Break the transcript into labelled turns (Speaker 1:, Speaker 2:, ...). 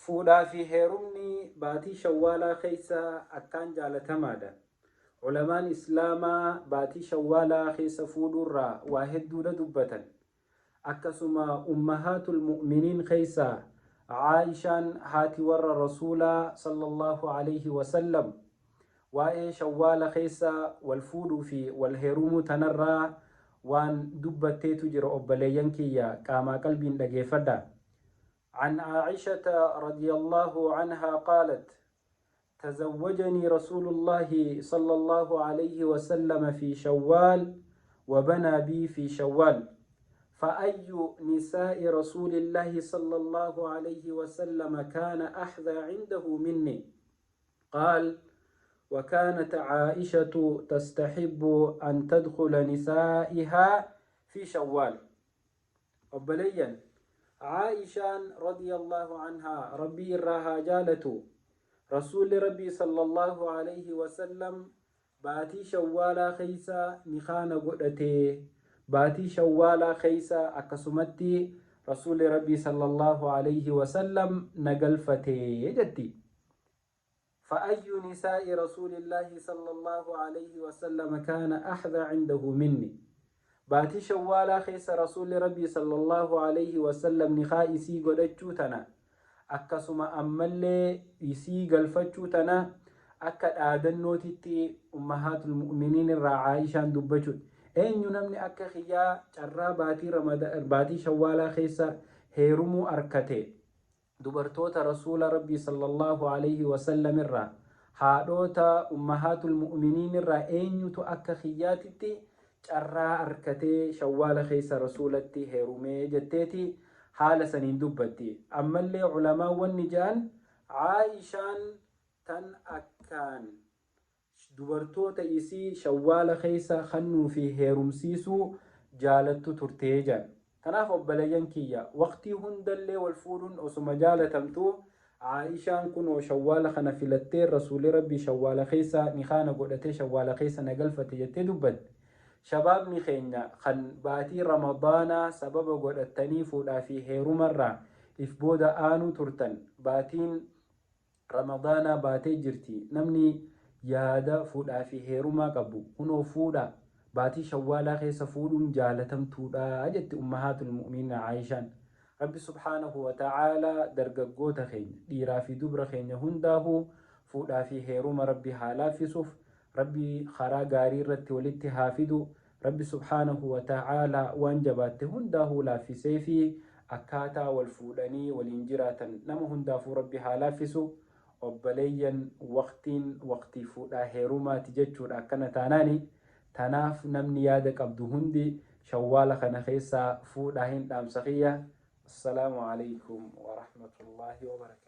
Speaker 1: Fuudhaa fi heerumni baatii Shawwaalaa keessa akkaan jaalatamaadha. Ulamaan Islaamaa baatii Shawwaalaa keessa fuudhuurraa waa hedduudha dubbatan. Akkasuma Ummahaatul Mu'miniin keessaa Aa'ishaan haati warra Rasuulaa sallallaahu aleyhi wasallam waa'ee Shawwaala keessa wal fuudhuu fi wal heerumuu tanarraa waan dubbatteetu jira obboleeyyan kiyya qaamaa qalbiin dhageeffadhaa. عن عائشة رضي الله عنها قالت تزوجني رسول الله صلى الله عليه وسلم في شوال وبنى بي في شوال فأي نساء رسول الله صلى الله عليه وسلم كان أحذى عنده مني قال وكانت عائشة تستحب أن تدخل نسائها في شوال Obboleeyyan! Aa'ishaan radiyallaahu anhaa Rabbii irraa haa jaalatu, Rasuulli Rabbii sallallaahu aleyhi wa sallam baatii Shawwaalaa keessa nikaa na godhate, baatii Shawwaalaa keessa akkasumatti Rasuulli Rabbii sallallaahu aleyhi wa sallam na galfate jetti. Fa'ayyu nisaa'i rasuulillaahi sallallaahu aleyhi wasallama kaana ahzaa indahu minni. Baatii Shawwaalaa keessa Rasuulli Rabbii sallallaahu aleyhi wasallam nikaa isii godhachuu tana akkasuma ammallee isii galfachuu tana akka dhaadannootitti ummahaatul mu'miniin irraa Aa'ishaan dubbachuudha. Eenyu namni akka kiyyaa carraa baatii Ramada baatii Shawwaalaa keessa heerumuu arkate? Dubartoota Rasuula Rabbii sallallaahu aleyhi wa sallam irraa, haadhoota ummahaatul mu'miniin irraa eenyutu akka kiyyaatitti carraa arkatee Shawwaala keessa Rasuulatti heerumee jetteeti haala saniin dubbatti. Ammallee ulamaan wanni je'an Aa'ishaan tan akkaan dubartoota isii Shawwaala keessa kannuu fi heerumsiisuu jaalattu turte jedhan. Tanaaf obboleeyyan kiyya waqtii hundallee wal fuudhuun osuma jaalatamtuu Aa'ishaan kunoo Shawwaala kana filattee Rasuulli Rabbii Shawwaala keessa nikaa na godhatee Shawwaala keessa na galfate jettee dubbatte. Shabaabni keenya kan baatii Ramadaanaa sababa godhattanii fuudhaa fi heerumarraa if booda aanuu turtan baatiin Ramadaanaa baatee jirti namni yaada fuudhaa fi heerumaa qabu kunoo fuudhaa baatii shawwaalaa keessa fuudhuun jaalatamtuudha jetti ummahaatul mu'miniin Aayishaan. Rabbi subhaanahu wa ta'aalaa dargaggoota keenya dhiiraa fi dubra keenya hundaahuu fuudhaa fi heeruma Rabbi haa laaffisuuf Rabbi karaa gaarii irratti walitti haa fidu Rabbi subhaanahu wa ta'aalaa waan jabaatte hundaahuu laaffiseefii akkaataa wal fuudhanii waliin jiraatan nama hundaafuu Rabbi haa laaffisu Obboleeyyan waqtiin waqtii fuudhaa heerumaati jechuudha akkana taanaani tanaaf namni yaada qabdu hundi shawwaala kana keessaa fuudhaa hin dhaamsa kiyya Assalaamu Aleykum Warahmatullaahi Wabarakaatuh.